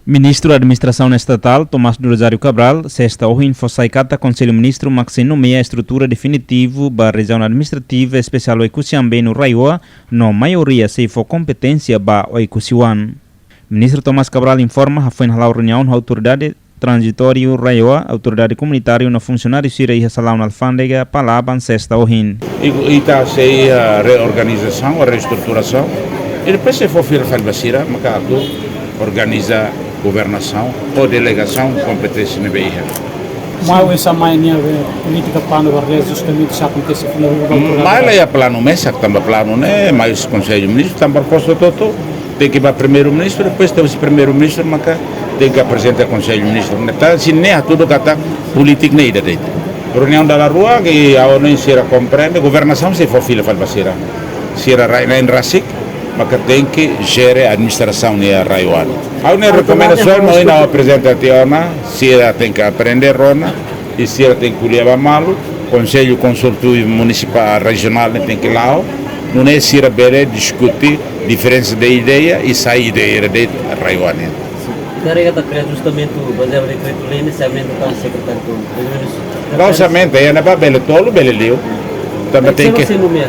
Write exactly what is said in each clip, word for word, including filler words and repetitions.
Ministru Administrasaun Estatál, Tomás do Rosário Cabral, sesta ohin fó sai katak Konsellu Ministru mak sei nomeia estrutura definitivu ba Rejiaun Administrativa Espesiál Oekusi Ambenu RAEOA, no maioria sei fó kompeténsia ba Oekusi-oan. Ministru Tomás Cabral informa hafoin hala'o reuniaun ho Autoridade Tranzitóriu RAEOA, autoridade komunitáriu no funsionáriu sira iha Salaun Alfándega, Palaban, sesta ohin. I, ita sei, ah, reorganizasaun, reestruturasaun. I depois sei fó fila fali ba sira, maka atu organiza governasaun ho delegasaun kompeténsia ne'ebé iha. Mau esa mai nia be polítika planu ba reajustamentu se akontese fila fila ba Mai la iha planu mesak, tanba planu ne'e mai husi Konsellu Ministru, tanba proposta hotu-hotu tenke ba Primeiru-Ministru, depois tenke husi Primeiru-Ministru maka tenke aprezenta Konsellu Ministru. Ne'e ta, se ne'e hatudu katak polítika ne'e ida de'it. Reuniaun dala rua, ke ha'u hanoin sira komprende, governasaun sei fó fila fali ba sira. Sira rai-na'in rasik, maka tenke jere administrasaun iha RAEOA. Ha'u-nia rekomendasaun, no ina aprezenta tiha ona, sira tenke aprende rona, i sira tenke ko'alia ba malu, Konsellu Konsultivu Munisipál Rejionál ne'e tenke la'o, nune'e sira bele diskute diferensa de ideia i sai ideia de RAEOA nian. Karega ta reajustamentu bazeia ba dekretu-lei ne'e, se aumenta tan, sekretáriu, pelo menus. La'ós aumenta, iha ne'ebá bele tolu, bele liu. Tanba tenke, tenke se nomeia.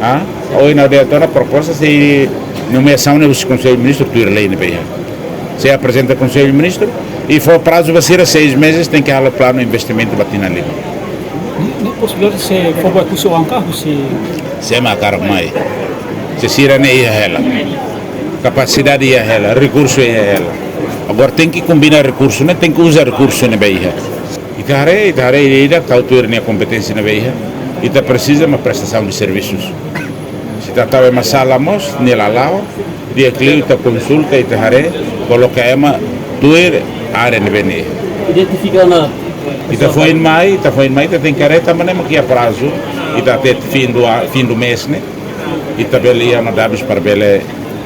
Ah? Ohin ha'u dehan ona proposta sei nomeasaun ne'e husi Konsellu Ministru tuir lei ne'ebé iha. Sei aprezenta Konsellu Ministru i fó prazu ba sira seis meses, tenke halo planu investimentu ba tinan lima. Ne'e, ne'e posibilidade se fó ba Oekusi-oan ka husi? Se ema hakarak mai. Se sira-ne'e iha hela. Kapasidade iha hela, rekursu iha hela. Agora tenke kombina rekursu ne'e, tenke uza rekursu ne'ebé iha. Ita haree, ita haree ida-idak tau tuir nia kompeténsia ne'ebé iha. Ita presiza mak prestasaun de servisus. Se ita tau ema sala mós, nia la la'o, di'ak liu ita konsulta, ita haree, koloka ema tuir área ne'ebé nia iha. Identifika ona. Ita foin mai, ita foin mai, ita tenke haree tanba ne'e mak iha prazu, ita até fim do a-, fim do mês ne'e, ita bele iha ona dadus para bele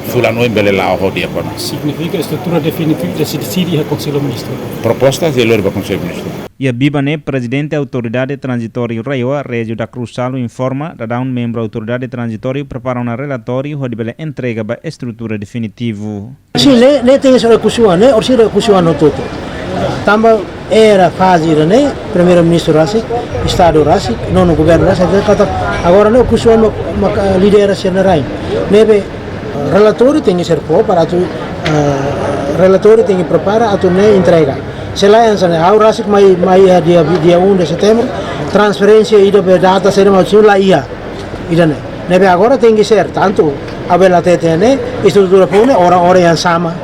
fulan oin bele la'o ho di'ak ona. Signifika estrutura definitiva sei deside iha Konsellu Ministru. Proposta sei lori ba Konsellu Ministru. Iha biban ne'e, Prezidente Autoridade Tranzitóriu RAEOA, Régio da Cruz Salo, informa, daudaun membru Autoridade Tranzitóriu prepara ona relatóriu hodi bele entrega ba estrutura definitivu. Sin, ne'e, ne'e tenke ser Oekusi-oan, ne'e orsida Oekusi-oan hotu-hotu. Tanba iha faze ida-ne'e, Primeiru-Ministru rasik, Estadu rasik, nonu governu rasik, katak agora ne'e Oekusi-oan mak, mak lidera sira-nia rai. Ne'ebé relatóriu tenke ser fó para atu, eh, relatóriu tenke prepara atu ne'e entrega. Se lae hanesan ne'e, ha'u rasik mai, mai iha dia, dia um de setembro, transferénsia ida be data sira mak sira la iha. Ida-ne'e. Ne'ebé agora tenke ser, tantu, ha'u bele hatete ne'e, estrutura foun ne'e, oran-oran yang sama.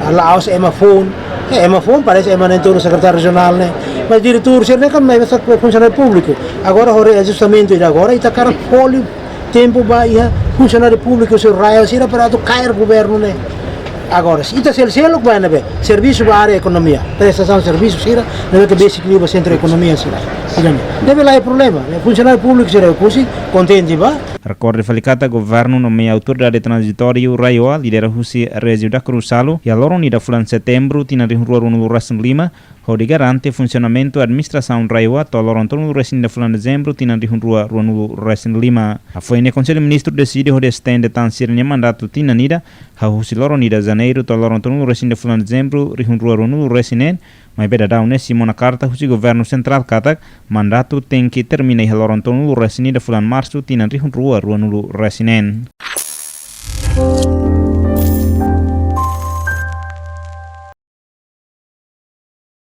La'ós ema foun. Eh, ema foun, parese ema na'in-tolu sekretáriu rejionál ne'e. Mas diretór sira-ne'e kan mai masa funsionáriu públiku. Agora, ho reajustamentu ida agora, ita hakarak fó liu tempu ba iha funsionáriu públiku sira RAEOA sira para atu kaer governu ne'e. Agora, se ita sel-, seluk ba ne'ebé, servisu ba área ekonomia, prestasaun servisu sira, ne'ebé ke basic liu ba sentru ekonomia sira. Sira-ne'e. Ne'ebé la iha problema, ne'e funsionáriu públiku sira Oekusi, kontente ba. Rekorde fali katak governu nomeia Autoridade Tranzitóriu RAEOA, lidera husi Régio da Cruz Salo, iha loron ida fulan Setembru, tinan rihun rua ruanulu resin lima, hodi garante funsionamentu administrasaun RAEOA to'o loron tolunulu resin ida fulan Dezembru, tinan rihun rua ruanulu resin lima. Hafoin ne'e Konsellu Ministru deside hodi estende tan sira-nia mandatu tinan ida, hahú husi loron ida Janeiru to'o loron tolunulu resin ida fulan Dezembru, rihun rua ruanulu resin neen, maibé daudaun ne'e simu ona karta husi Governu Sentrál katak mandatu tenke termina iha loron tolunulu resin ida fulan Marsu, tinan rihun rua ruanulu resin neen.